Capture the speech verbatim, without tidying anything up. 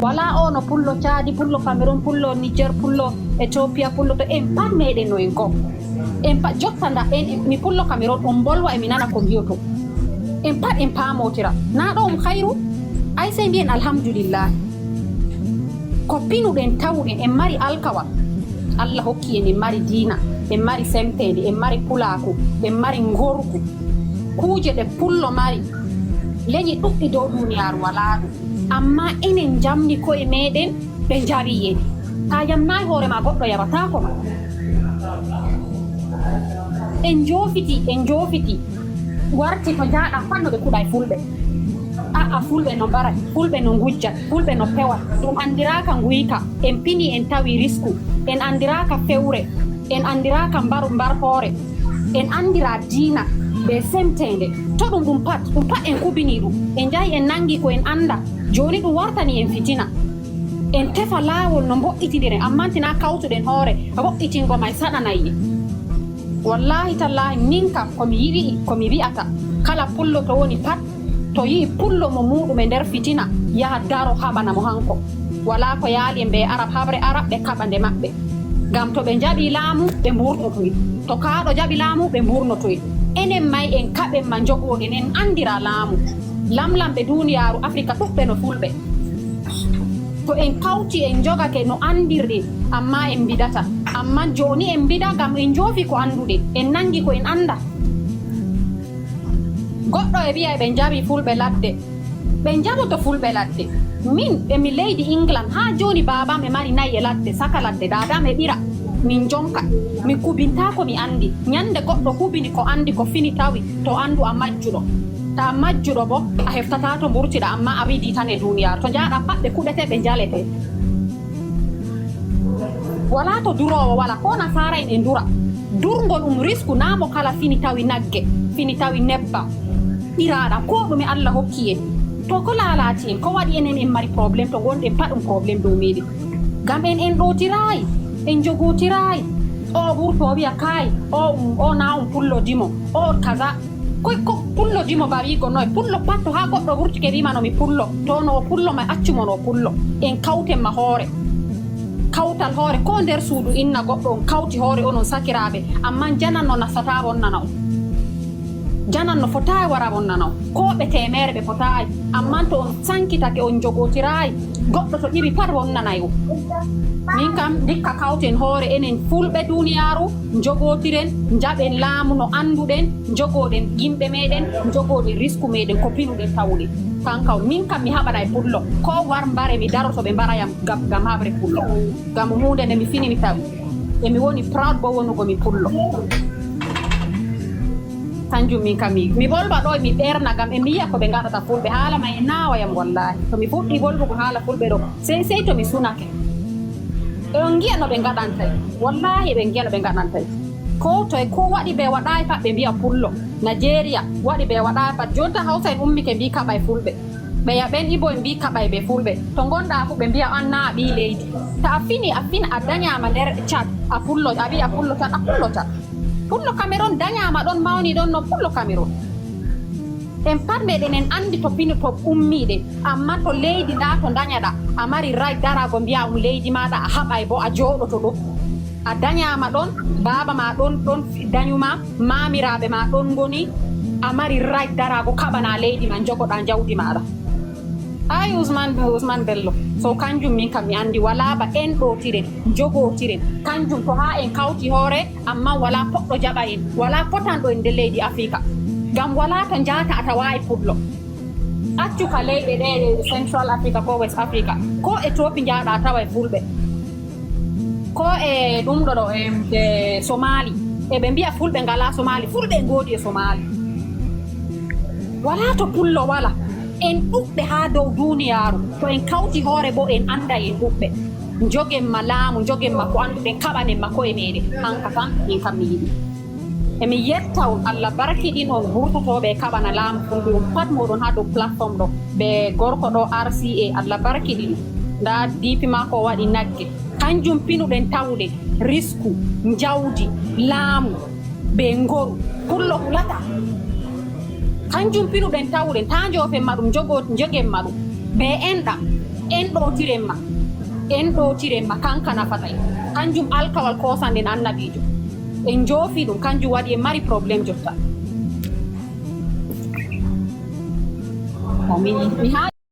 Wala o no pullo Caadi, pullo Cameroun, pullo Niger, pullo Ethiopia, pullo to en pat meɗen no en goo. En pat jotta nda en, en- mi pullo Cameroun, on mbolwa e mi nana ko mbiyoto. En pat en paamotira. Na ɗo on hayru? Ay sey mbiyen alhamdulillahi. Ko pinuɗen tawuɗen en mari alkawal. Allah hokki en en mari diina, en mari semteende, en mari pulaaku, en mari ngorgu. Kuuje ɗe pullo mari. Leñi ɗuɗɗi dow duniyaaru walaa ɗum. Amma enen njamni koye meɗen ɓe njawi en. Ta yamnayi hoore ma goɗɗo yawatako ma. En jofiti, en jofiti. Warti to jaaɗa fanno ɓe kuɗa e fulɓe. A'a fulɓe no mbara, fulɓe no ngujja, fulɓe no pewa. Ɗum andiraka nguyka. En pini en tawi risku. En andiraka fewre. En andiraka mbar mbar hoore. En andira diina be semtende. To ɗum ɗum pat, ɗum pat en kubini ɗum. En jahi en nangi ko en anda. Joni ɗum wartani en fitina. En tefa laawol no mbo'itindire, amma tina kawtuɗen hoore, mbo'itingo may saɗanay en. Wallahi tallahi min kam ko mi yiɗi, ko mi wi'ata kala pullo to woni pat, to yi'i pullo mo muɗum e nder fitina, yaha daro haɓana mo hanko. Wala ko yaali en be arab, habre arab ɓe kaɓa nde maɓɓe. Ngam to ɓe njaɓi laamu ɓe mburnotoy. To kaaɗo jaɓi laamu ɓe mburnotoy. Enen may en kaɓen ma njogoɗen en andira laamu. Lamlamɓe duniyaaru Afrika ɗuɓɓe no fulɓe. To en kawti en njogake no andirɗen, amma en mbidata. Amma joni en mbida ngam en njoofi ko anduɗen, en nangi ko en anda. Goɗɗo e wi'a ɓe njawi fulɓe ladde. Ɓe njaboto fulɓe ladde. Min emi leydi England, haa joni baabam e mari nayi e ladde, saka ladde, daadam e ɓira. Min jonka. Mi kubinta ko mi andi. Nyande goɗɗo kubini ko andi ko fini tawi, to andu a majjuɗo. Ta majjuɗo bo, a heftata to mburtiɗa, amma a widi tan e duniyaaru. To njaaɗa pat ɓe kuɗete, ɓe njalete. Wala to duroowo wala, ko nasaara en e ndura. Durngol um risku, na mo kala fini tawi nagge, fini tawi nebbam. Ɓiraaɗam, ko ɗume Allah hokki en. To ko laalati en, ko waɗi enen en mari problème, to ngonɗen pat ɗum problème dow meɗen. Ngam en, en ɗootiraay, en njogootiraayi. O wurto o wi'a kaay, o, um, o na um pullo dimo, o kaza. Koy ko pullo dimo ba wiigo noy, pullo pat to haa goɗɗo wurtike wi'ma no mi pullo, to no o pullo may accu mo no o pullo. En kawten ma hoore. Kawtal hoore, ko nder suudu inna goɗɗo on kawti hoore onon sakiraaɓe, amma janan no nafata wonnana on. Janan no fotaay wara wonnana on. Ko ɓe teemeere ɓe fotaay, amma to on sankitake on njogootiraayi, goɗɗo to ƴiwi pat wonnanay on. Min kam ndikka kawten hoore enen fulɓe duniyaaru, njogootiren, njaɓen laamu no anduɗen, njogoɗen yimɓe meɗen, njogoɗen risku meɗen ko pinuɗen tawuɗen. Kanka min kam mi haɓanay pullo. Ko war mbare mi daroto ɓe mbarayam ngam, ngam haɓre pullo. Ngam huunde nde mi fini mi tawi. E mi woni proud bo wonugo mi pullo. Kanjum min kam mi, mi bolba ɗo mi ɓerna ngam e mi yi'a ko ɓe ngaɗata fulɓe. Haala may e naawayam wallahi. To mi fuɗɗi bolbugo haala fulɓe ɗo, sey, sey to mi sunake. E on ngi'a no ɓe ngaɗantay. Wallahi ɓe ngi'a no ɓe ngaɗantay. Ko toy ko waɗi ɓe waɗaay pat ɓe mbi'a pullo. Nigeria waɗi ɓe waɗaay pat. Jonta Hausa en ummike mbi kaɓay fulɓe. Ɓeya ɓen Ibo en mbi kaɓay ɓe fulɓe. To ngonɗa fu ɓe mbi'a an na a ɓii leydi. Ta a fini, a fina, a dañaama nder Chad, a pullo, a wi'a pullo Chad, a pullo Chad. Pullo Cameroun dañaama ɗon, mawni ɗon no pullo Cameroun. En pat meɗen en andi to pino to ummiɗe, amma to leydi nda to dañaɗa, a mari right darago mbi'a um leydi maɗa, a haɓay bo a jooɗoto ɗo. A dañaama ɗon, baaba ma ɗon, ɗon dañuma, maamiraaɓe ma ɗon ngoni, a mari right darago kaɓana leydi ma, jogoɗa jawdi maɗa. Ay Ousmane, Ousmane Bello, so kanjum min kam mi andi wala ba en ɗotiren, jogotiren. Kanjum to ha en kawti hoore, amma wala poɗɗo jaɓa en, wala potanɗo en nder leydi Afrika. Ngam wala to njata a tawai pullo. Accu ka leyɗe ɗe Central Africa ko West Africa, ko Ethiopie njaaɗa a taway fulɓe. Ko e ɗum ɗo ɗo, em, e Somali. E ɓe mbi'a fulɓe ngala Somali, fulɓe e ngoodi e Somali. Wala to pullo wala. En ɗuɓɓe haa dow duniyaaru. To en kawti hoore bo en anda en ɗuɓɓe. Jogen ma laamu, jogen ma ko anduɗen, kaɓanen ma koye meɗen. Hanka kam, min kam mi yiɗi. Emi yetta on, Allah barkiɗin on vurtotooɓe e kaɓana laamu fulɓe on pat moɗon haa dow plateforme ɗo. Be gorko ɗo R C A, Allah barkiɗin. Nda D P maako o waɗi nagge. Kanjum pinuɗen tawuɗe, risku, njawdi, laamu, be ngoru. Pullo hulata. Kanjum pinuɗen tawuɗen, ta njoofen ma ɗum, jogo-, jogen ma ɗum. Be enɗam. En ɗowtiren ma, en ɗowtiren ma, kanka nafata en. Kanjum alkawal kosanɗen annabiijo. En joofi ɗum, kanjum waɗi en mari problème jotta. Ko mi, mi